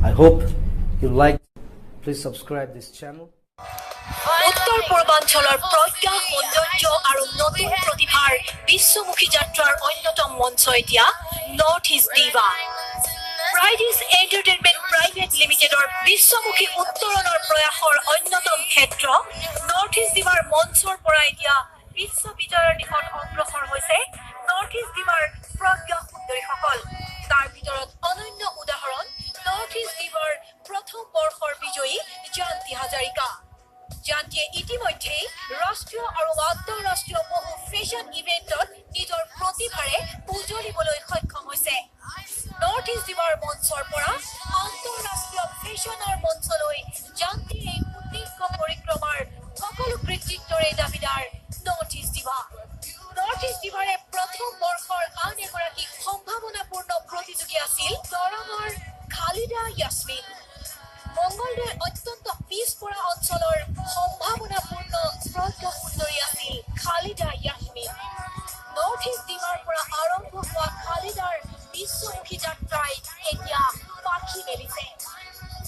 I hope you like. Please subscribe this channel. উত্তৰ পূৰ্বাঞ্চলৰ প্ৰজ্ঞা, সৌন্দৰ্য আৰু নতুন প্ৰতিভাৰ বিশ্বমুখী যাত্ৰাৰ অন্যতম মঞ্চ এতিয়া নৰ্থ ইষ্ট ডিভা। ব্ৰাইট ইষ্ট এণ্টাৰটেইনমেণ্ট প্ৰাইভেট লিমিটেডৰ বিশ্বমুখী উত্তৰণৰ প্ৰয়াসৰ অন্যতম ক্ষেত্ৰ নৰ্থ ইষ্ট ডিভাৰ মঞ্চৰ পৰা এতিয়া বিশ্ব বিজয়ৰ দিশত অগ্ৰসৰ হৈছে নৰ্থ ইষ্ট ডিভাৰ প্ৰজ্ঞা সুন্দৰীসকল। তাৰ ভিতৰত অনন্য উদাহৰণ নৰ্থ ইষ্ট ডিভাৰ প্ৰথম বৰ্ষৰ বিজয়ী জয়ন্তী হাজাৰিকা। জয়ন্তীয়ে ইতিমধ্যেই ৰাষ্ট্ৰীয় আৰু আন্তঃৰাষ্ট্ৰীয় বহু ফেশ্বন ইভেণ্টত নিজৰ প্ৰতিভাৰে উজ্বলিবলৈ সক্ষম হৈছে। নৰ্থ ইষ্ট ডিভাৰ মঞ্চৰ পৰা আন্তঃৰাষ্ট্ৰীয় ফেশ্বনৰ মঞ্চলৈ জয়ন্তীৰ এই সুদীৰ্ঘ পৰিক্ৰমাৰ সকলো কৃতিত্বৰে দাবীদাৰ নৰ্থ ইষ্ট ডিভা। নৰ্থ ইষ্ট ডিভাৰে প্ৰথম বৰ্ষৰ আন এগৰাকী সম্ভাৱনাপূৰ্ণ প্ৰতিযোগী আছিল দৰঙৰ খালিদা য়াছমিন। মংগলদৈৰ অত্যন্ত পিছপৰা অঞ্চলৰ সম্ভাৱনাপূৰ্ণ প্ৰজ্ঞা সুন্দৰী আছিল খালিদা য়াছমিন। নৰ্থ ইষ্ট ডিভাৰ পৰা আৰম্ভ হোৱা খালিদাৰ বিশ্বমুখী যাত্ৰাই এতিয়া পাখি মেলিছে।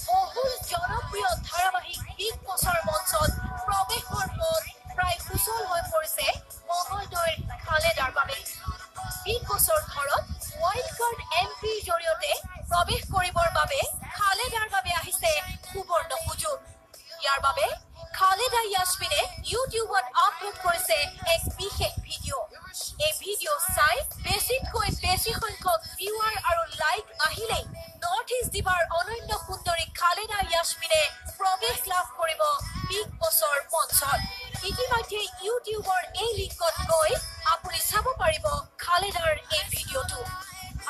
বহুল জনপ্ৰিয় ধাৰাবাহিক বিগ বছৰ মঞ্চত প্ৰৱেশৰ পথ প্ৰায় সুচল হৈ পৰিছে মংগলদৈৰ খালেদাৰ বাবে। বিগ বছৰ ঘৰত ৱাইল্ড কাৰ্ড এণ্ট্ৰিৰ জৰিয়তে প্ৰৱেশ কৰিবৰ বাবে খালেদাৰ বাবে আহিছে সুবৰ্ণ সুযোগ। ইয়াৰ বাবে খালেদা য়াছমিনে ইউটিউবত আপলোড কৰিছে এক বিশেষ ভিডিঅ'। এই ভিডিঅ' চাই বেছিতকৈ বেছি সংখ্যক ভিউৱাৰ আৰু লাইক আহিলেই নৰ্থ ইষ্ট ডিভাৰ অনন্য সুন্দৰী খালেদা য়াছমিনে প্ৰৱেশ লাভ কৰিব বিগ বছৰ মঞ্চত। ইতিমধ্যে ইউটিউবৰ এই লিংকত গৈ আপুনি চাব পাৰিব খালেদাৰ এই ভিডিঅ'টো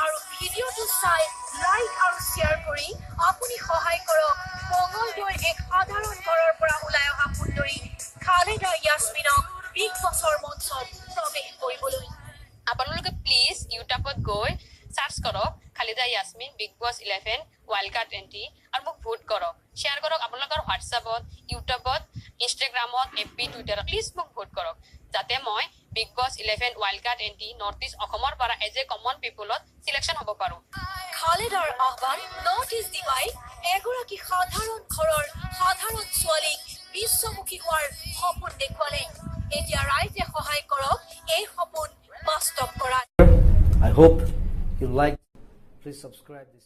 আৰু ভিডিঅ'টো চাই লাইক আৰু শ্বেয়াৰ কৰি আপুনি সহায় কৰক মংগলদৈৰ এক সাধাৰণ ঘৰৰ পৰা ওলাই অহা সুন্দৰী খালেদা য়াছমিনক বিগ বছৰ মঞ্চত প্ৰৱেশ কৰিবলৈ। আপোনালোকে প্লিজ ইউটিউবত গৈ চাৰ্চ কৰক খালিদা য়াছমিন বিগ বছ 11 ৱাইল্ড কাৰ্ড এণ্ট্ৰি আৰু মোক ভোট কৰক, শ্বেয়াৰ কৰক আপোনালোকৰ হোৱাটছএপত, ইউটিউবত, ইনষ্টাগ্ৰামত, এফ বি, টুইটাৰত। প্লিজ মোক ভোট কৰক যাতে মই বিগ বছ 11 wild card entry north east অসমৰ পৰা এজ এ কমন পিপুলত চিলেকশ্যন হ'ব পাৰোঁ। খালেদাৰ আহ্বান, নৰ্থ ইষ্ট ডিভাই এগৰাকী সাধাৰণ ঘৰৰ সাধাৰণ ছোৱালীক বিশ্বমুখী হোৱাৰ সপোন দেখুৱালে। এতিয়া ৰাইজে সহায় কৰক এই সপোন বাস্তৱ কৰাত। I hope you like. Please subscribe this.